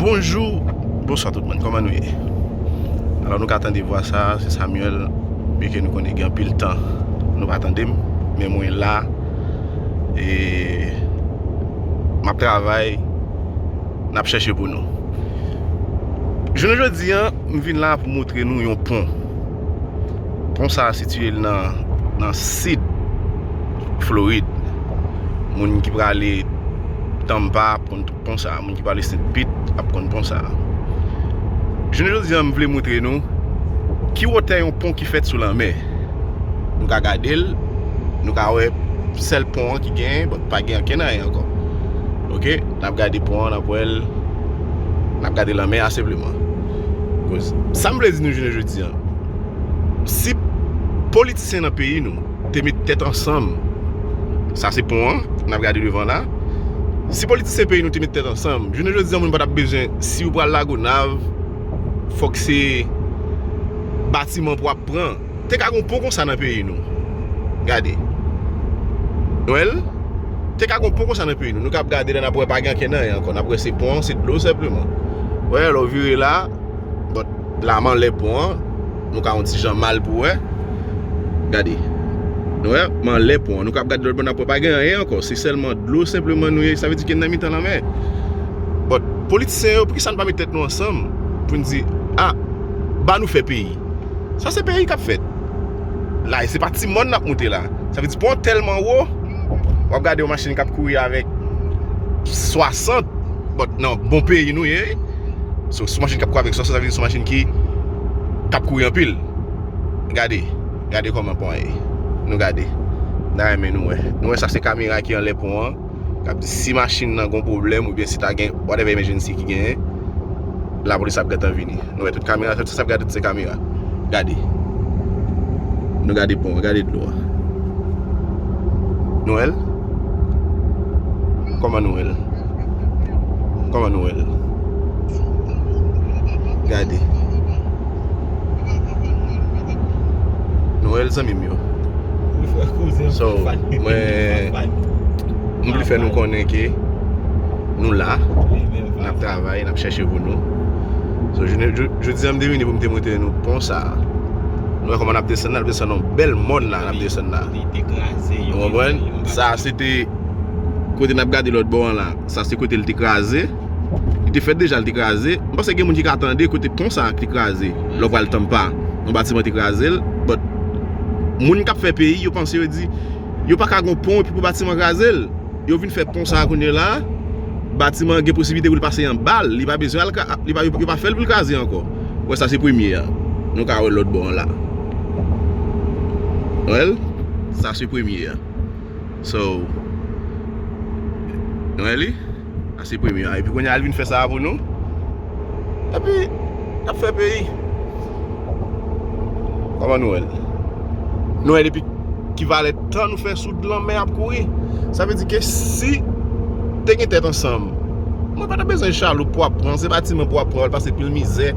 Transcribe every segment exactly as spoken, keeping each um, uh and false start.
Bonjou, bonswa tout moun, kòman nou ye? Alò, nou ka tande vwa sa, se Samuel, byenke nou konnen gen anpil tan nou pa tande m, men mwen la, e m ap travay, n ap chèche pou nou. Jounen jodi a, m vin la pou montre nou yon pon. Pon sa a sitiye l nan, nan sid Florid. Moun ki prale Tampa ap konn pon sa a, moun ki prale Sent Pit ap konn pon sa a. Jounen jodi a, m vle montre nou ki wotè yon pon ki fèt sou lanmè. Nou ka gade l, nou ka wè sèl pon an ki genyen, but pa gen ankenn anyen ankò. Oke, n ap gade pon an, n ap wè l, n ap gade lanmè a senpleman. Koz, sa m vle di nou jounen jodi a, si politisyen nan peyi nou te met tèt ansanm, sa se pon an, n ap gade devan la. Si politisyen peyi nou te met tèt ansanm, jounen jodi a, moun pa t ap bezwen, si w pral Lagonav, fòk se batiman pou w ap pran. Te ka gon pon konsa nan peyi nou. Gade. Nou wè l? Te ka gon pon konsa nan peyi nou. Nou k ap gade la, n ap wè pa gen ankenn anyen ankò. N ap wè se pon an, se dlo senpleman. Wè, lè w vire la, but la m anlè pon an. Nou ka yon ti jan mal pou wè. Gade. Nou wè, m anlè pon an. Nou k ap gade lòt bò, n ap wè pa gen anyen ankò. Se sèlman dlo senpleman nou ye. Sa vle di ke n nan mitan lanmè. But politisyen yo, poukisa n pa met tèt nou ansanm pou n di, a, ba nou fè peyi? Sa se peyi k ap fèt. La, e se pa ti mòn n ap moute la. Sa vle di pon an tèlman wo, w ap gade yon machin k ap kouri avèk swasant, but nan bon peyi nou ye. So, sou machin k ap kouri avèk swasant, sa vle di sou machin ki, k ap kouri anpil. Gade, gade kòman pon an ye. Nou gade. N a renmen nou wè. Nou wè sa se kamera ki anlè pon an. K ap di si machin nan gon pwoblèm oubyen si ta gen whatever emergency ki genyen, lapolis ap gentan vini. Nou wè tout kamera, tout sa ap gade, tout se kamera. Gade. Nou gade pon an, gade dlo a. Nou wè l? Kòman nou wè l? Kòman nou wè l? Gade. Nou wè l, zanmi m yo. So, mwen, m vle fè nou konnen ke nou la, n ap travay, n ap chèche pou nou. So, jodi a m te vini pou m te montre nou pon sa a. Nou wè kòman n ap desann la, n ap desann yon bèl mòn la, n ap desann la. Ou konprann? Sa a se te kote n ap gade lòt bò an la. Sa se kote l te kraze. Li te fèt deja, li te kraze. M panse gen moun ki ka tande kote pon sa a ki te kraze. Lè w pral Tampa, yon batiman te kraze l. But moun k ap fè peyi, yo panse, yo di, yo pa ka gon pon epi pou batiman kraze l. Yo vin fè pon sa a kounye la. Batiman an gen posiblite pou l pase anba l. Li pa bezwen al kra-, li pa, yo, yo pa fè l pou l kraze ankò. Wè, sa se premye a. Nou ka wè lòt bò an la. Wè l? Sa se premye a. So, nou wè li? Sa se premye a. Epi kounye a, al vin fè sa a pou nou. Epi, n ap fè peyi. Kòman nou wè l? Nou wè depi ki valè tan nou fè sou lanmè ap kouri. Sa vle di ke si te gen tèt ansanm, mwen pa t ap bezwen chaloup pou ap pran, se batiman pou ap pran, w al pase pil mizè.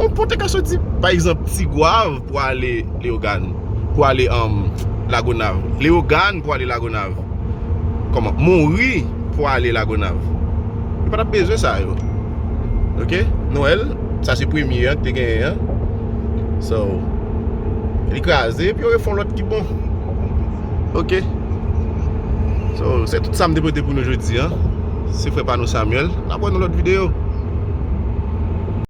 On pon te ka soti, pa egzanp, Tigwav pou ale Leyogàn, pou ale, um, Lagonav. Leyogàn pou ale Lagonav. Kòman? Monri pou ale Lagonav. Yo pa t ap bezwen sa yo. Oke? Nou wè l? Sa se premye an ki te genyen an. So, li kraze, epi yo refè yon lòt ki bon. Oke? So, se tout sa m te pote pou nou jodi a. Se frè pa nou Samuel. N ap wè nan lòt videyo.